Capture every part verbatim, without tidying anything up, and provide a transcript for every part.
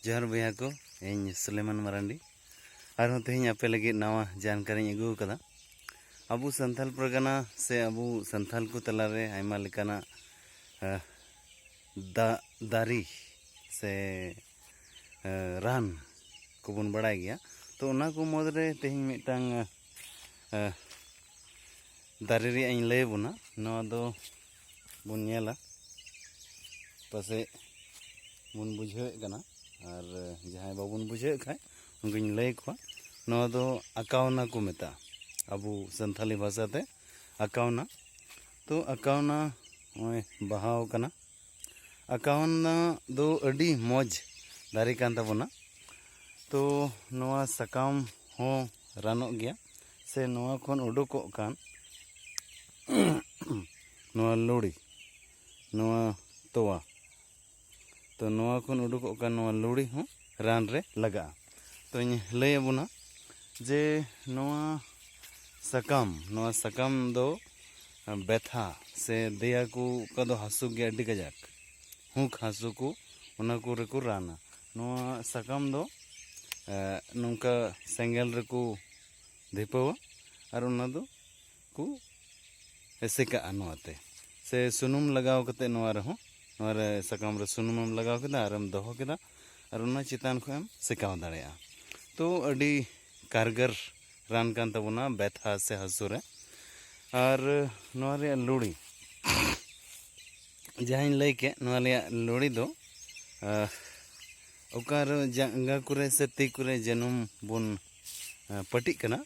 ᱡᱚᱦᱟᱨ ᱵᱚᱭᱦᱟ ᱠᱚ, ᱤᱧ ᱥᱩᱞᱮᱢᱟᱱ ᱢᱟᱨᱟᱱᱰᱤ᱾ ᱟᱨᱦᱚᱸ ᱛᱮᱦᱮᱧ ᱟᱯᱮ ᱞᱟᱹᱜᱤᱫ ᱱᱟᱣᱟ ᱡᱟᱱᱠᱟᱨᱤᱧ ᱟᱹᱜᱩ ᱟᱠᱟᱫᱟ᱾ ᱟᱵᱚ ᱥᱟᱱᱛᱟᱞ ᱯᱟᱨᱜᱟᱱᱟ ᱥᱮ ᱟᱵᱚ ᱥᱟᱱᱛᱟᱞ ᱠᱚ ᱛᱟᱞᱟᱨᱮ ᱟᱭᱢᱟ ᱞᱮᱠᱟᱱᱟᱜ, ᱮ, ᱫᱟ-, ᱫᱟᱨᱮ ᱥᱮ, ᱮ, ᱨᱟᱱ ᱠᱚᱵᱚᱱ ᱵᱟᱲᱟᱭ ᱜᱮᱭᱟ᱾ ᱛᱚ, ᱚᱱᱟ ᱠᱚ ᱢᱩᱫᱽᱨᱮ ᱛᱮᱦᱮᱧ ᱢᱤᱫᱴᱟᱝ, ᱮ, ᱮ, ᱫᱟᱨᱮ ᱨᱮᱭᱟᱜ ᱤᱧ ᱞᱟᱹᱭ ᱟᱵᱚᱱᱟ᱾ ᱱᱚᱣᱟ ᱫᱚ ᱵᱚᱱ ᱧᱮᱞᱟ, ᱯᱟᱥᱮᱡ ᱵᱚᱱ ᱵᱩᱡᱷᱟᱹᱣᱮᱫ ᱠᱟᱱᱟ, ᱟᱨ ᱡᱟᱦᱟᱸᱭ ᱵᱟᱵᱚᱱ ᱵᱩᱡᱷᱟᱹᱣᱮᱫ ᱠᱷᱟᱡ, ᱩᱱᱠᱩᱧ ᱞᱟᱹᱭ ᱟᱠᱚᱣᱟ᱾ ᱱᱚᱣᱟ ᱫᱚ ᱟᱠᱟᱣᱱᱟ ᱠᱚ ᱢᱮᱛᱟᱜᱼᱟ, ᱟᱵᱚ ᱥᱟᱱᱛᱷᱟᱞᱤ ᱵᱷᱟᱥᱟᱛᱮ ᱟᱠᱟᱣᱱᱟ᱾ ᱛᱚ, ᱟᱠᱟᱣᱱᱟ ᱱᱚᱜᱼᱚᱭ ᱵᱟᱦᱟᱣ ᱠᱟᱱᱟ᱾ ᱟᱠᱟᱣᱱᱟ ᱫᱚ ᱟᱹᱰᱤ ᱢᱚᱡᱽ ᱫᱟᱨᱮ ᱠᱟᱱ ᱛᱟᱵᱚᱱᱟ᱾ ᱛᱚ, ᱱᱚᱣᱟ ᱥᱟᱠᱟᱢ ᱦᱚᱸ ᱨᱟᱱᱚᱜ ᱜᱮᱭᱟ, ᱥᱮ ᱱᱚᱣᱟ ᱠᱷᱚᱱ ᱩᱰᱩᱠᱚᱜ ᱠᱟᱱ ᱱᱚᱣᱟ ᱞᱩᱲᱤ, ᱱᱚᱣᱟ ᱛᱚᱣᱟ, ᱛᱚ, ᱱᱚᱣᱟ ᱠᱷᱚᱱ ᱩᱰᱩᱠᱚᱜ ᱠᱟᱱ ᱱᱚᱣᱟ ᱞᱩᱲᱤ ᱦᱚᱸ ᱨᱟᱱ ᱨᱮ ᱞᱟᱜᱟᱜᱼᱟ᱾ ᱛᱚᱧ ᱞᱟᱹᱭ ᱟᱵᱚᱱᱟ ᱡᱮ ᱱᱚᱣᱟ ᱥᱟᱠᱟᱢ, ᱱᱚᱣᱟ ᱥᱟᱠᱟᱢ ᱫᱚ ᱵᱮᱛᱷᱟ ᱥᱮ ᱫᱮᱭᱟ ᱠᱚ, ᱚᱠᱟ ᱫᱚ ᱦᱟᱹᱥᱩ ᱜᱮᱭᱟ ᱟᱹᱰᱤ ᱠᱟᱡᱟᱠ, ᱦᱩᱠ ᱦᱟᱹᱥᱩ ᱠᱚ, ᱚᱱᱟ ᱠᱚᱨᱮ ᱠᱚ ᱨᱟᱱᱟ᱾ ᱱᱚᱣᱟ ᱥᱟᱠᱟᱢ ᱫᱚ, ᱮ, ᱱᱚᱝᱠᱟ ᱥᱮᱸᱜᱮᱞ ᱨᱮᱠᱚ ᱫᱷᱤᱯᱟᱹᱣᱟ ᱟᱨ ᱚᱱᱟ ᱫᱚ ᱠᱚ ᱮᱥᱮᱠᱟᱜᱼᱟ ᱱᱚᱣᱟ ᱛᱮ, ᱥᱮ ᱥᱩᱱᱩᱢ ᱞᱟᱜᱟᱣ ᱠᱟᱛᱮ ᱱᱚᱣᱟ ᱨᱮᱦᱚᱸ, ᱱᱚᱣᱟ ᱨᱮ ᱥᱟᱠᱟᱢ ᱨᱮ ᱥᱩᱱᱩᱢᱮᱢ ᱞᱟᱜᱟᱣ ᱠᱮᱫᱟ ᱟᱨᱮᱢ ᱫᱚᱦᱚ ᱠᱮᱫᱟ, ᱟᱨ ᱚᱱᱟ ᱪᱮᱛᱟᱱ ᱠᱷᱚᱱ ᱮᱢ ᱥᱮᱠᱟᱣ ᱫᱟᱲᱮᱭᱟᱜᱼᱟ᱾ ᱛᱚ, ᱟᱹᱰᱤ ᱠᱟᱨᱜᱟᱨ ᱨᱟᱱ ᱠᱟᱱ ᱛᱟᱵᱚᱱᱟ ᱵᱮᱛᱷᱟ ᱥᱮ ᱦᱟᱹᱥᱩ ᱨᱮ᱾ ᱟᱨ ᱱᱚᱣᱟ ᱨᱮᱭᱟᱜ ᱞᱩᱲᱤ, ᱡᱟᱦᱟᱸᱧ ᱞᱟᱹᱭ ᱠᱮᱫ, ᱱᱚᱣᱟ ᱨᱮᱭᱟᱜ ᱞᱩᱲᱤ ᱫᱚ, ᱟᱦ, ᱚᱠᱟᱨᱮ ᱡᱟᱸᱜᱟ ᱠᱚᱨᱮ ᱥᱮ ᱛᱤ ᱠᱚᱨᱮ ᱡᱟᱹᱱᱩᱢ ᱵᱚᱱ, ᱟᱦ, ᱯᱟᱹᱴᱤᱜ ᱠᱟᱱᱟ,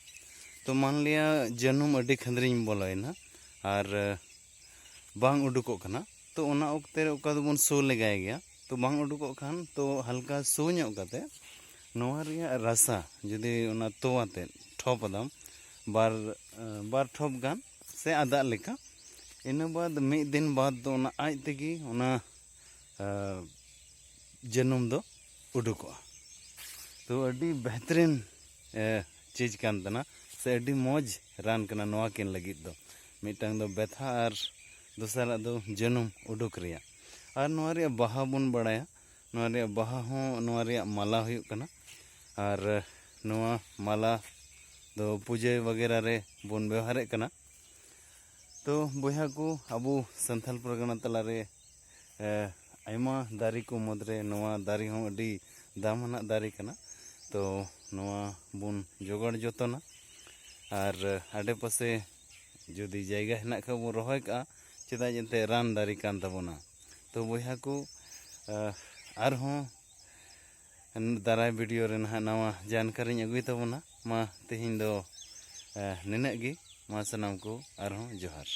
ᱛᱚ, ᱢᱟᱱᱞᱤᱭᱟ ᱡᱟᱹᱱᱩᱢ ᱟᱹᱰᱤ ᱠᱷᱟᱸᱫᱽᱨᱤᱧ ᱵᱚᱞᱚᱭᱮᱱᱟ ᱟᱨ, ᱟᱦ, ᱵᱟᱝ ᱩᱰᱩᱠᱚᱜ ᱠᱟᱱᱟ, ᱛᱚ, ᱚᱱᱟ ᱚᱠᱛᱮ ᱨᱮ ᱚᱠᱟ ᱫᱚᱵᱚᱱ ᱥᱩ ᱞᱮᱜᱟᱭ ᱜᱮᱭᱟ, ᱛᱚ, ᱵᱟᱝ ᱩᱰᱩᱠᱚᱜ ᱠᱷᱟᱱ, ᱛᱚ, ᱦᱟᱞᱠᱟ ᱥᱩ ᱧᱚᱜ ᱠᱟᱛᱮ ᱱᱚᱣᱟ ᱨᱮᱭᱟᱜ ᱨᱟᱥᱟ ᱡᱩᱫᱤ ᱚᱱᱟ ᱛᱚᱣᱟ ᱛᱮ ᱴᱷᱚᱯ ᱟᱫᱟᱢ ᱵᱟᱨ, ᱟᱦ, ᱵᱟᱨ ᱴᱷᱚᱯ ᱜᱟᱱ ᱥᱮ ᱟᱫᱟᱜ ᱞᱮᱠᱟ, ᱤᱱᱟᱹ ᱵᱟᱫᱽ ᱢᱤᱫ ᱫᱤᱱ ᱵᱟᱫᱽ ᱫᱚ ᱚᱱᱟ ᱟᱡ ᱛᱮᱜᱮ ᱚᱱᱟ, ᱟᱦ, ᱡᱟᱹᱱᱩᱢ ᱫᱚ ᱩᱰᱩᱠᱚᱜᱼᱟ᱾ ᱛᱚ, ᱟᱹᱰᱤ ᱵᱮᱦᱛᱨᱤᱱ, ᱮ, ᱪᱤᱡᱽ ᱠᱟᱱ ᱛᱟᱦᱮᱱᱟ, ᱥᱮ ᱟᱹᱰᱤ ᱢᱚᱡᱽ ᱨᱟᱱ ᱠᱟᱱᱟ ᱱᱚᱣᱟ ᱠᱤᱱ ᱞᱟᱹᱜᱤᱫ ᱫᱚ᱾ ᱢᱤᱫᱴᱟᱝ ᱫᱚ ᱵᱮᱛᱷᱟ ᱟᱨ ᱫᱚᱥᱟᱨᱟᱜ ᱫᱚ ᱡᱟᱹᱱᱩᱢ ᱩᱰᱩᱠ ᱨᱮᱭᱟᱜ᱾ ᱟᱨ ᱱᱚᱣᱟ ᱨᱮᱭᱟᱜ ᱵᱟᱦᱟ ᱵᱚᱱ ᱵᱟᱲᱟᱭᱟ, ᱱᱚᱣᱟ ᱨᱮᱭᱟᱜ ᱵᱟᱦᱟ ᱦᱚᱸ ᱱᱚᱣᱟ ᱨᱮᱭᱟᱜ ᱢᱟᱞᱟ ᱦᱩᱭᱩᱜ ᱠᱟᱱᱟ᱾ ᱟᱨ ᱱᱚᱣᱟ ᱢᱟᱞᱟ ᱫᱚ ᱯᱩᱡᱟᱹ ᱵᱟᱜᱮᱨᱟ ᱨᱮ ᱵᱚᱱ ᱵᱮᱣᱦᱟᱨᱮᱫ ᱠᱟᱱᱟ᱾ ᱛᱚ ᱵᱚᱭᱦᱟ ᱠᱚ, ᱟᱵᱚ ᱥᱟᱱᱛᱟᱲ ᱯᱟᱨᱜᱟᱱᱟ ᱛᱟᱞᱟᱨᱮ ᱮ, ᱟᱭᱢᱟ ᱫᱟᱨᱮ ᱠᱚ ᱢᱩᱫᱽᱨᱮ ᱱᱚᱣᱟ ᱫᱟᱨᱮ ᱦᱚᱸ ᱟᱹᱰᱤ ᱫᱟᱢ ᱟᱱᱟᱜ ᱫᱟᱨᱮ ᱠᱟᱱᱟ᱾ ᱛᱚ ᱱᱚᱣᱟ ᱵᱚᱱ ᱡᱚᱜᱟᱲ ᱡᱚᱛᱚᱱᱟ᱾ ᱟᱨ ᱟᱰᱮᱯᱟᱥᱮ ᱡᱩᱫᱤ ᱡᱟᱭᱜᱟ ᱦᱮᱱᱟᱜ ᱠᱷᱟᱱ ᱵᱚᱱ ᱨᱚᱦᱚᱭ ᱠᱟᱜᱼᱟ, ᱪᱮᱫᱟᱜ ᱮᱱᱛᱮᱫ ᱨᱟᱱ ᱫᱟᱨᱮ ᱠᱟᱱ ᱛᱟᱵᱚᱱᱟ᱾ ᱛᱚ ᱵᱚᱭᱦᱟ ᱠᱚ, ᱮ, ᱟᱨᱦᱚᱸ ᱫᱟᱨᱟᱭ ᱵᱷᱤᱰᱤᱭᱳ ᱨᱮ ᱱᱟᱦᱟᱜ ᱱᱟᱣᱟ ᱡᱟᱱᱠᱟᱨᱤᱧ ᱟᱹᱜᱩᱭ ᱛᱟᱵᱚᱱᱟ᱾ ᱢᱟ ᱛᱮᱦᱮᱧ ᱫᱚ, ᱮ, ᱱᱤᱱᱟᱹᱜ ᱜᱮ᱾ ᱢᱟ ᱥᱟᱱᱟᱢ ᱠᱚ ᱟᱨᱦᱚᱸ ᱡᱚᱦᱟᱨ᱾